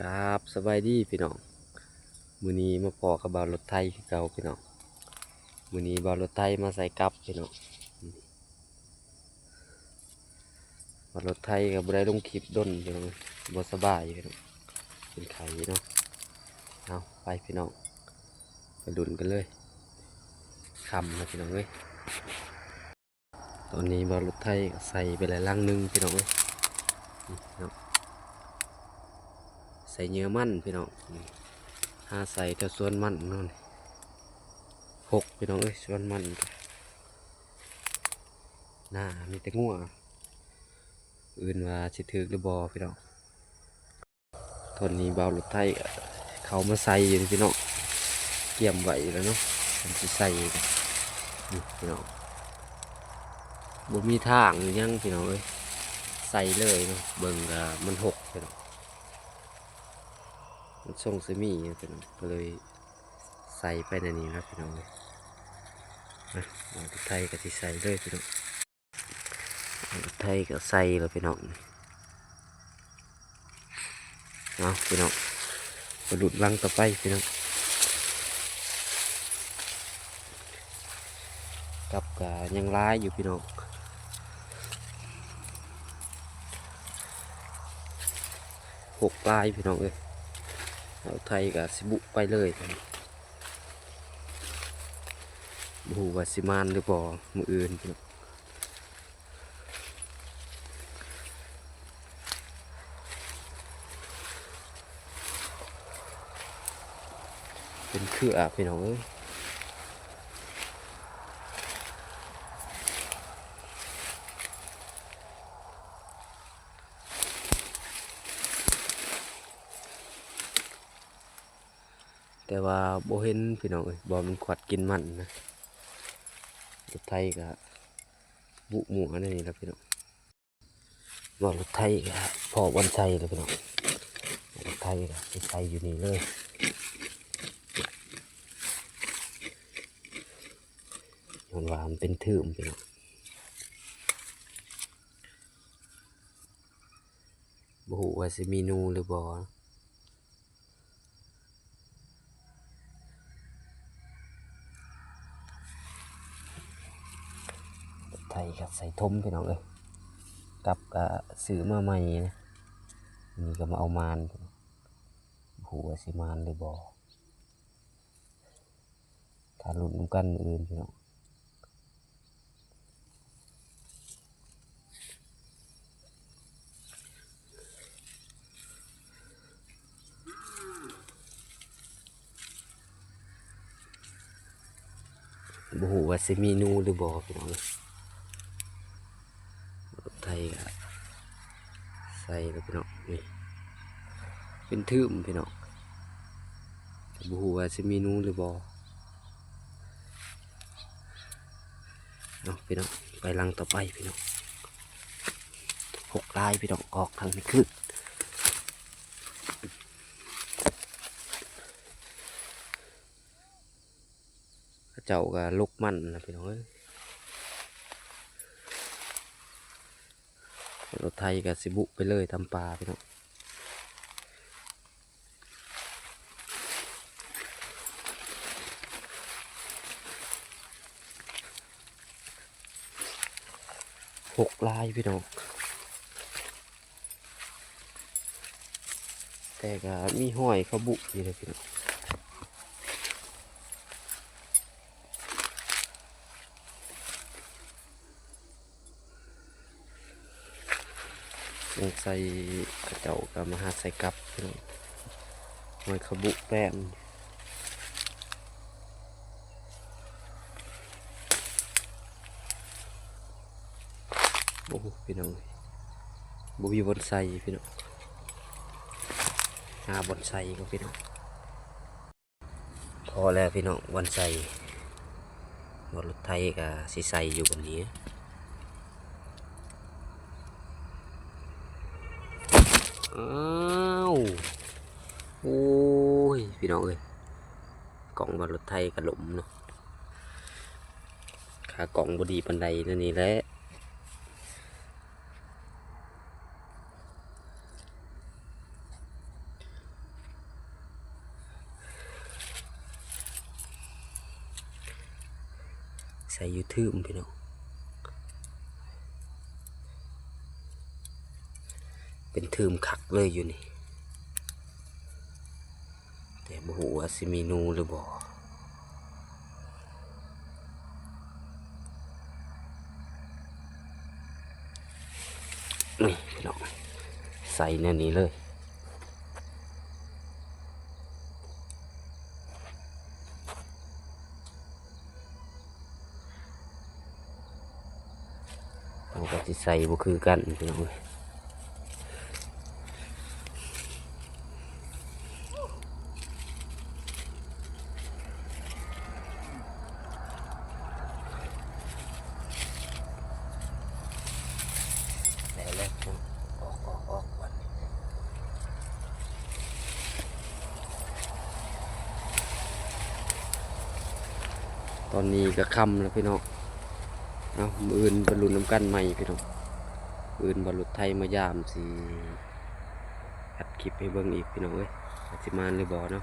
ກາບສະບາຍດີພີ່ນ້ອງ, ມື້ນີ້ມາພໍ້ກັບບ່າວລົດໄຖຄືເກົ່າພີ່ນ້ອງ. ມື້ນີ້ບ່າວລົດໄຖມາໃສ່ກັບພີ່ນ້ອງ. ບ່າວລົດໄຖກໍບໍ່ໄດ້ລົງຄລິບດົນພີ່ນ້ອງ, ບໍ່ສະບາຍພີ່ນ້ອງ, ເປັນໄຂ້ເນາະ. ເອົາ ໄປພີ່ນ້ອງ ໄປລຸ້ນກັນເລີຍ. ຄ່ຳແລ້ວພີ່ນ້ອງເອີຍ. ຕອນນີ້ບ່າວລົດໄຖກໍໃສ່ໄປແລ້ວຫຼັງໜຶ່ງພີ່ນ້ອງເອີຍ. ນີ້ເນາະ ໃສ່ເຫຍື່ອມັນພີ່ນ້ອງ. ນີ້ ຫາໃສ່ແຖວສວນມັນເນາະ. ນີ້ ຫົກພີ່ນ້ອງເອີຍ, ສວນມັນ ໜ້າມີແຕ່ງົວ. ອື່ນວ່າຊິຖືກຫຼືບໍ່ພີ່ນ້ອງ. ຕອນນີ້ບ່າວລົດໄຖກໍເຂົ້າມາໃສ່ຢູ່ນີ້ພີ່ນ້ອງ, ກຽມໄວ້ແລ້ວເນາະ ມັນຊິໃສ່. ນີ້ພີ່ນ້ອງ ບໍ່ມີທາງອີ່ຫຍັງພີ່ນ້ອງເອີຍ, ໃສ່ເລີຍເນາະ. ເບິ່ງກໍມັນຫົກພີ່ນ້ອງ, ມັນຊົງຊິມີພີ່ນ້ອງ, ກໍເລີຍໃສ່ໄປໃນນີ້ລະພີ່ນ້ອງເອີຍ. ນະ ບ່າວລົດໄຖກໍຊິໃສ່ເລີຍພີ່ນ້ອງ. ໄທກໍໃສ່ແລ້ວພີ່ນ້ອງ. ເອົາພີ່ນ້ອງ ໄປລຸ້ນຫຼັງຕໍ່ໄປພີ່ນ້ອງ. ກັບກໍຍັງຫຼາຍຢູ່ພີ່ນ້ອງ, ຫົກຫຼາຍພີ່ນ້ອງເອີຍ. ເອົາໄທກໍຊິບຸໄປເລີຍ, ບໍ່ຮູ້ວ່າຊິມານຫຼືບໍ່ມື້ອື່ນພີ່ນ້ອງ. ເປັນເຄືອພີ່ນ້ອງເອີຍ. ແຕ່ວ່າບໍ່ເຫັນພີ່ນ້ອງເອີຍ, ບໍ່ແມ່ນຄວັດກິນມັນນະ. ລົດໄຖກໍບຸໝູ່ອັນນີ້ລະພີ່ນ້ອງ. ວ່າລົດໄຖກໍພໍບ່ອນໃສ່ລະພີ່ນ້ອງ, ລົດໄຖກໍຊິໃສ່ຢູ່ນີ້ເລີຍ. ຍ້ອນວ່າມັນເປັນຖືມພີ່ນ້ອງ. ບໍ່ຮູ້ວ່າຊິມີໜູຫຼືບໍ່. ໄທກໍໃສ່ຖົມພີ່ນ້ອງເອີຍ, ກັບກໍຊື້ມາໃໝ່ນະ, ນີ້ກໍມາເອົາມານ, ບໍ່ຮູ້ວ່າຊິມານຫຼືບໍ່. ຖ້າລຸ້ນນຳກັນມື້ອື່ນພີ່ນ້ອງ. ບໍ່ຮູ້ວ່າຊິມີໜູຫຼືບໍ່ພີ່ນ້ອງເອີຍ. ລົດໄຖກໍໃສ່ແລ້ວພີ່ນ້ອງ, ນີ້ເປັນຖືມພີ່ນ້ອງ, ແຕ່ບໍ່ຮູ້ວ່າຊິມີໜູຫຼືບໍ່. ເອົາພີ່ນ້ອງ ໄປຫຼັງຕໍ່ໄປພີ່ນ້ອງ. ຫົກຫຼາຍພີ່ນ້ອງ, ອອກທາງນີ້ຄື ເຂົາເຈົ້າກໍຫຼົກມັນນະພີ່ນ້ອງເອີຍ. ລົດໄຖກໍຊິບຸໄປເລີຍຕາມປ່າພີ່ນ້ອງ. ຫົກຫຼາຍພີ່ນ້ອງ, ແຕ່ກໍມີຮອຍເຂົາບຸຢູ່ເດ້ພີ່ນ້ອງ. ສົງໄສເຂົາເຈົ້າກໍມາຫາໃສ່ກັບພີ່ນ້ອງ, ຮອຍເຂົາບຸແປນ. ໂອ້ ພີ່ນ້ອງ ບໍ່ມີບ່ອນໃສ່ພີ່ນ້ອງ, ຫາບ່ອນໃສ່ກ່ອນພີ່ນ້ອງ. ພໍແລ້ວພີ່ນ້ອງ ບ່ອນໃສ່, ບ່ອນລົດໄຖກໍຊິໃສ່ຢູ່ບ່ອນນີ້. ອ້າວ ໂອ້ຍ ພີ່ນ້ອງເອີຍ, ກ້ອງບ່ອນລົດໄຖກໍລົ້ມເນາະ, ຂາກ້ອງບໍ່ດີປານໃດແນວນີ້ແຫຼະ. ຢູ່ຕື່ມພີ່ນ້ອງ ເປັນຕື່ມຄັກເລີຍຢູ່ນີ້ ແຕ່ບໍ່ຮູ້ວ່າຊິມີໜູຫຼືບໍ່. ນີ້ພີ່ນ້ອງ ໃສ່ແນວນີ້ເລີຍ. ເຮົາກໍຊິໃສ່ບໍ່ຄືກັນພີ່ນ້ອງເອີຍ. ໄດ້ແລ້ວ ອອກ ອອກ ອອກ ບັດນີ້. ຕອນນີ້ກໍຄ່ຳແລ້ວພີ່ນ້ອງເນາະ ມື້ອື່ນໄປລຸ້ນນຳກັນໃໝ່ພີ່ນ້ອງ. ມື້ອື່ນວ່າລົດໄຖມາຢາມ ຊິອັດຄລິບໃຫ້ເບິ່ງອີກພີ່ນ້ອງເອີຍ ວ່າຊິມານຫຼືບໍ່ເນາະ.